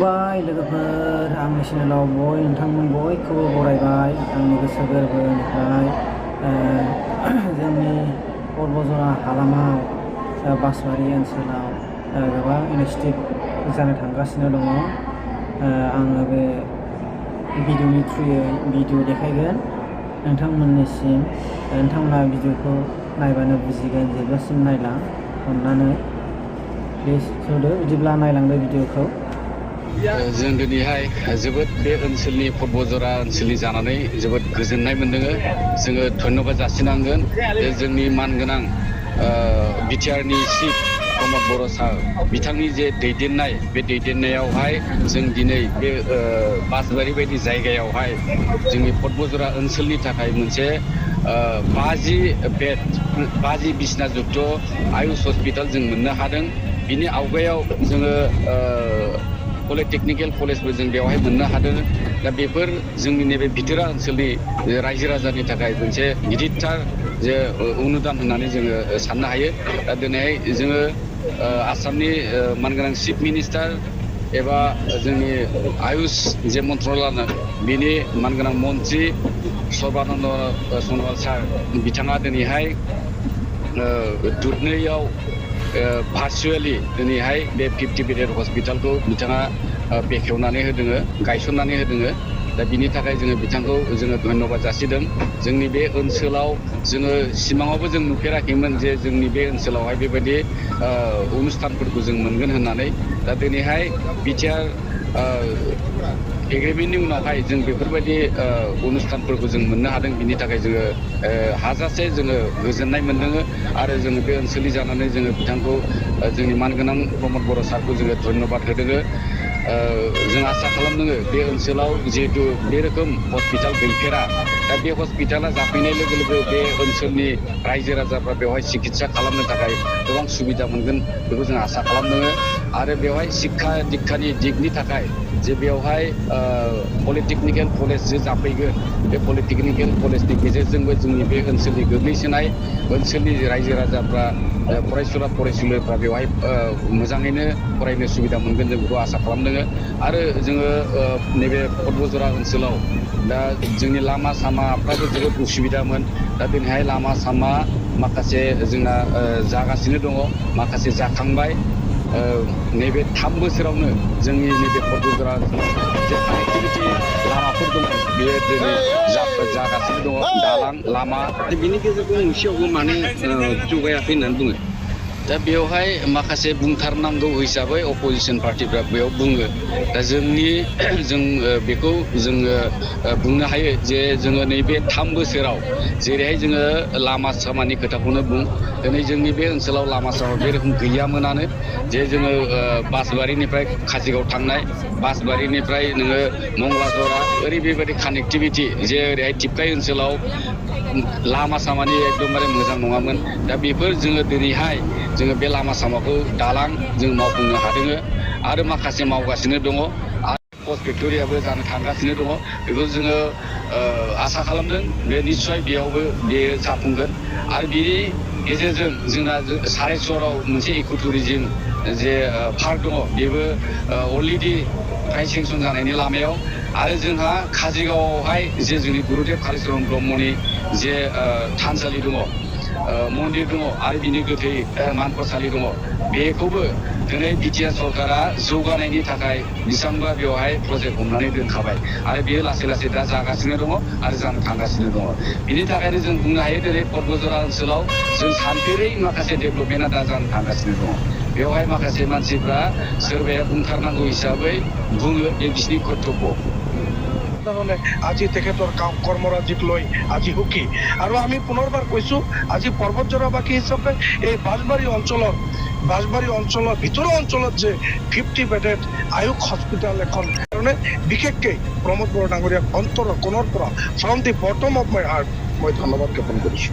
खुलुमबाय लोगोफोर आंनि चेनेलाव नोंथांमोन बयखौबो बरायबाय आंनि गोसो गोरबोनिफ्राय जोंनि पर्बजरा हालामाव बासबारि ओनसोलाव गोबां इनिशिएटिभ जानो थांगासिनो दङ। आङो बे भिडिअनि थ्रुयै भिडिअ देखायगोन नोंथांमोननिसिम। नोंथांमोना भिडिअखौ नायबानो बुजिगोन। जोबजासिम नायलां अननानै प्लिज होदो बिदिब्ला नायलांदो भिडिअखौ। जों दिनैहाय जोबोद बे ओनसोलनि पर्बजरा ओनसोलनि जानानै जोबोद गोजोननाय मोनदों। जोङो धन्यबाद जासिनांगोन जोंनि मानगोनां बिटिआरनि चिफ प्रमद बर' सार बिथांनि जे दैदेननाय बे दैदेननायावहाय जों दिनै बे बासबारि बायदि जायगायावहाय जोंनि पर्बजरा ओनसोलनि थाखाय मोनसे 50 बेड 50 बिसना जुक्त आयुष हस्पिटाल जों मोननो हादों। बिनि आवगायाव जोङो पलिटेक्निकेल कलेजबो जों बेवहाय मोननो हादों। दा बेफोर जोंनि नैबे बिथोरा ओनसोलनि रायजो राजानि थाखाय मोनसे गिदिरथार जे अनुदान होननानै जोङो साननो हायो। दा दिनैहाय जोङो आसामनि मानगोनां चिफ मिनिस्टार एबा जोंनि आयुष जे मन्त्रलाय बिनि मानगोनां मन्त्रि सर्बानन्द सनवाल सार बिथाङा दिनैहाय दुधनैयाव भार्चुवेलि दिनैहाय बे 50 बेडेड हस्पिटालखौ बिथाङा बेखेवनानै होदों, गायसननानै होदों। दा बिनि थाखाय जोङो बिथांखौ जोङो धन्यबाद जासिदों। जोंनि बे ओनसोलाव जोङो सिमाङावबो जों नुफेराखैमोन जे जोंनि बे ओनसोलावहाय बेबायदि अनुस्थानफोरखौ जों मोनगोन होननानै। दा दिनैहाय बिटिआर एग्रिमेन्टनि उनावहाय जों बेफोरबायदि अनुस्थानफोरखौ जों मोननो हादों। बिनि थाखाय जोङो हाजासे जोङो गोजोननाय मोनदों आरो जोङो बे ओनसोलनि जानानै जोङो बिथांखौ जोंनि मानगोनां प्रमद बर' सारखौ जोङो धन्यबाद होदों। जों आसा खालामदों बे ओनसोलाव जिहेतु बे रोखोम हस्पिटाल गैफेरा, दा बे हस्पिटाला जाफैनाय लोगो लोगो बे ओनसोलनि रायजो राजाफ्रा बेवहाय सिकित्सा खालामनो थाखाय गोबां सुबिदा मोनगोन बेखौ जों आसा खालामदों। आरो बेवहाय शिक्षा दिक्षानि दिगनि थाखाय जे बेवहाय पलिटेक्निकेल कलेज जे जाफैगोन, बे पलिटेक्निकेल कलेजनि गेजेरजोंबो जोंनि बे ओनसोलनि गोग्लैसोनाय ओनसोलनि रायजो राजाफ्रा फरायसुला फरायसुलिफ्रा बेवहाय मोजाङैनो फरायनो सुबिदा मोनगोन जों बेखौ आसा खालामदों। आरो जोङो नैबे पर्बजरा ओनसोलाव दा जोंनि लामा सामाफ्राबो जोबोद उसुबिदामोन। दा दिनैहाय लामा सामा माखासे जोंना जागासिनो दङ, माखासे जाखांबाय। नैबे 3 बोसोरावनो जोंनि नैबे पर्बजरा ओनसोलाव जे कानेक्टिभिटि लामाफोर दङ बेयो दिनै जागासिनो दङ। दालां लामा बिनि गेजेरजों मोनसेयावबो माने जौगायाखै होननानै बुङो। दा बेवहाय माखासे बुंथारनांगौ हिसाबै अपोजिसन पार्टिफ्रा बेयाव बुङो। दा जों बेखौ जोङो बुंनो हायो जे जोङो नैबे 3 बोसोराव जेरैहाय जोङो लामा सामानि खोथाखौनो बुं, दिनै जोंनि बे ओनसोलाव लामा सामा बे रोखोम गैयामोनानो। जे जोङो बासबारिनिफ्राय काजिगाव थांनाय, बासबारिनिफ्राय नोङो मंगलाजरा ओरै बेबायदि कानेक्टिभिटि जे ओरैहाय टिपकाइ ओनसोलाव लामा सामानि एकदमबारे मोजां नङामोन। दा बेफोर जोङो दिनैहाय जोङो बे लामा सामाखौ दालां जों मावफुंनो हादों आरो माखासे मावगासिनो दङ। आरो पस्ट फेक्ट'रियाबो जानो थांगासिनो दङ। बेखौ जोङो आसा खालामदों बे निस्सय बेयावबो बेयो जाफुंगोन। आरो बिनि गेजेरजों जोंना सारेसराव मोनसे इक' टुरिजिम जे पार्क दङ बेबो अलरेडि फ्राय सेंसन जानायनि लामायाव। आरो जोंहा काजिगावआवहाय जे जोंनि गुरुदेब कालिचरन ब्रह्मनि जे थानसालि दङ, मन्दिर दङ आरो बिनि गोथै मानखरसालि दङ, बेखौबो दिनै बिटिआर सरकारा जौगानायनि थाखाय बेसेबांबा बेवहाय प्रजेक्ट हमनानै दोनखाबाय आरो बेयो लासै लासै दा जागासिनो दङ आरो जानो थांगासिनो दङ। बिनि थाखायनो जों बुंनो हायो दिनै पर्बजरा ओनसोलाव जों सानफेरै माखासे डेभेलपमेन्टआ दा जानो थांगासिनो दङ। बेवहाय माखासे मानसिफ्रा सोरबाया बुंथारनांगौ हिसाबै बुङो, बे बिसिनि कर्तब्य। আজি তেখেতৰ কৰ্মৰাজিক লৈ আজি সুখী। আৰু আমি পুনৰবাৰ কৈছো আজি পৰ্বতজৰাবাসী হিচাপে এই বাঁশবাৰী অঞ্চলৰ ভিতৰৰ অঞ্চলত যে 50 বেডেড আয়ুষ হস্পিটাল এখন কাৰণে বিশেষকৈ প্ৰমোদ বড়ো ডাঙৰীয়াক অন্তৰৰ কোণৰ পৰা from the bottom of my heart মই ধন্যবাদ জ্ঞাপন কৰিছো।